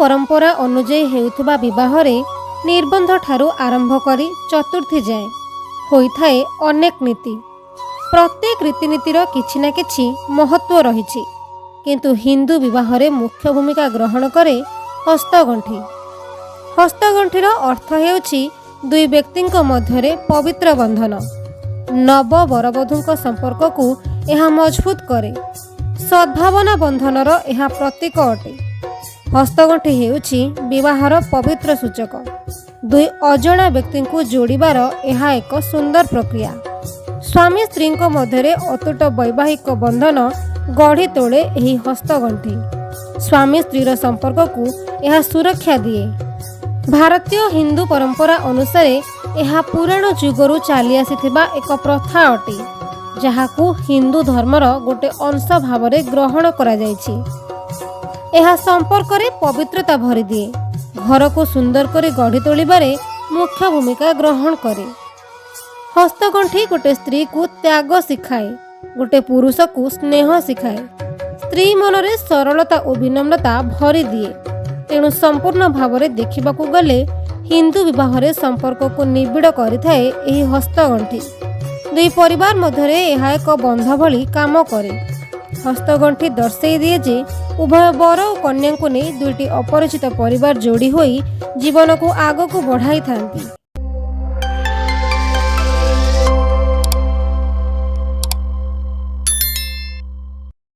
ପରମ୍ପରା ଅନୁଯାୟୀ ହେଉଥିବା ବିବାହରେ ନିର୍ବନ୍ଧ ଠାରୁ ଆରମ୍ଭ କରି ଚତୁର୍ଥୀ ଯାଏ ହୋଇଥାଏ ଅନେକ ନୀତି। ପ୍ରତ୍ୟେକ ରୀତିନୀତିର କିଛି ନା କିଛି ମହତ୍ତ୍ୱ ରହିଛି। କିନ୍ତୁ ହିନ୍ଦୁ ବିବାହରେ ମୁଖ୍ୟ ଭୂମିକା ଗ୍ରହଣ କରେ ହସ୍ତଗଣ୍ଠି। ହସ୍ତଗଣ୍ଠିର ଅର୍ଥ ହେଉଛି ଦୁଇ ବ୍ୟକ୍ତିଙ୍କ ମଧ୍ୟରେ ପବିତ୍ର ବନ୍ଧନ। ନବ ବରବଧୂଙ୍କ ସମ୍ପର୍କକୁ ଏହା ମଜବୁତ କରେ। ସଦ୍ଭାବନା ବନ୍ଧନର ଏହା ପ୍ରତୀକ ଅଟେ। ହସ୍ତଗଣ୍ଠି ହେଉଛି ବିବାହର ପବିତ୍ର ସୂଚକ। ଦୁଇ ଅଜଣା ବ୍ୟକ୍ତିଙ୍କୁ ଯୋଡ଼ିବାର ଏହା ଏକ ସୁନ୍ଦର ପ୍ରକ୍ରିୟା। ସ୍ୱାମୀ ସ୍ତ୍ରୀଙ୍କ ମଧ୍ୟରେ ଅତୁଟ ବୈବାହିକ ବନ୍ଧନ ଗଢ଼ି ତୋଳେ ଏହି ହସ୍ତଗଣ୍ଠି। ସ୍ୱାମୀ ସ୍ତ୍ରୀର ସମ୍ପର୍କକୁ ଏହା ସୁରକ୍ଷା ଦିଏ। ଭାରତୀୟ ହିନ୍ଦୁ ପରମ୍ପରା ଅନୁସାରେ ଏହା ପୁରାଣ ଯୁଗରୁ ଚାଲି ଆସିଥିବା ଏକ ପ୍ରଥା ଅଟେ, ଯାହାକୁ ହିନ୍ଦୁ ଧର୍ମର ଗୋଟେ ଅଂଶ ଭାବରେ ଗ୍ରହଣ କରାଯାଇଛି। ଏହା ସମ୍ପର୍କରେ ପବିତ୍ରତା ଭରିଦିଏ। ଘରକୁ ସୁନ୍ଦର କରି ଗଢ଼ି ତୋଳିବାରେ ମୁଖ୍ୟ ଭୂମିକା ଗ୍ରହଣ କରେ। ହସ୍ତଗଣ୍ଠି ଗୋଟେ ସ୍ତ୍ରୀକୁ ତ୍ୟାଗ ଶିଖାଏ, ଗୋଟେ ପୁରୁଷକୁ ସ୍ନେହ ଶିଖାଏ। ସ୍ତ୍ରୀ ମନରେ ସରଳତା ଓ ବିନମ୍ରତା ଭରିଦିଏ। ତେଣୁ ସମ୍ପୂର୍ଣ୍ଣ ଭାବରେ ଦେଖିବାକୁ ଗଲେ ହିନ୍ଦୁ ବିବାହରେ ସମ୍ପର୍କକୁ ନିବିଡ଼ କରିଥାଏ ଏହି ହସ୍ତଗଣ୍ଠି। ଦୁଇ ପରିବାର ମଧ୍ୟରେ ଏହା ଏକ ବନ୍ଧ ଭଳି କାମ କରେ। ହସ୍ତଗଣ୍ଠି ଦର୍ଶାଇ ଦିଏ ଯେ ଉଭୟ ବର ଓ କନ୍ୟାଙ୍କୁ ନେଇ ଦୁଇଟି ଅପରିଚିତ ପରିବାର ଯୋଡ଼ି ହୋଇ ଜୀବନକୁ ଆଗକୁ ବଢ଼ାଇଥାନ୍ତି।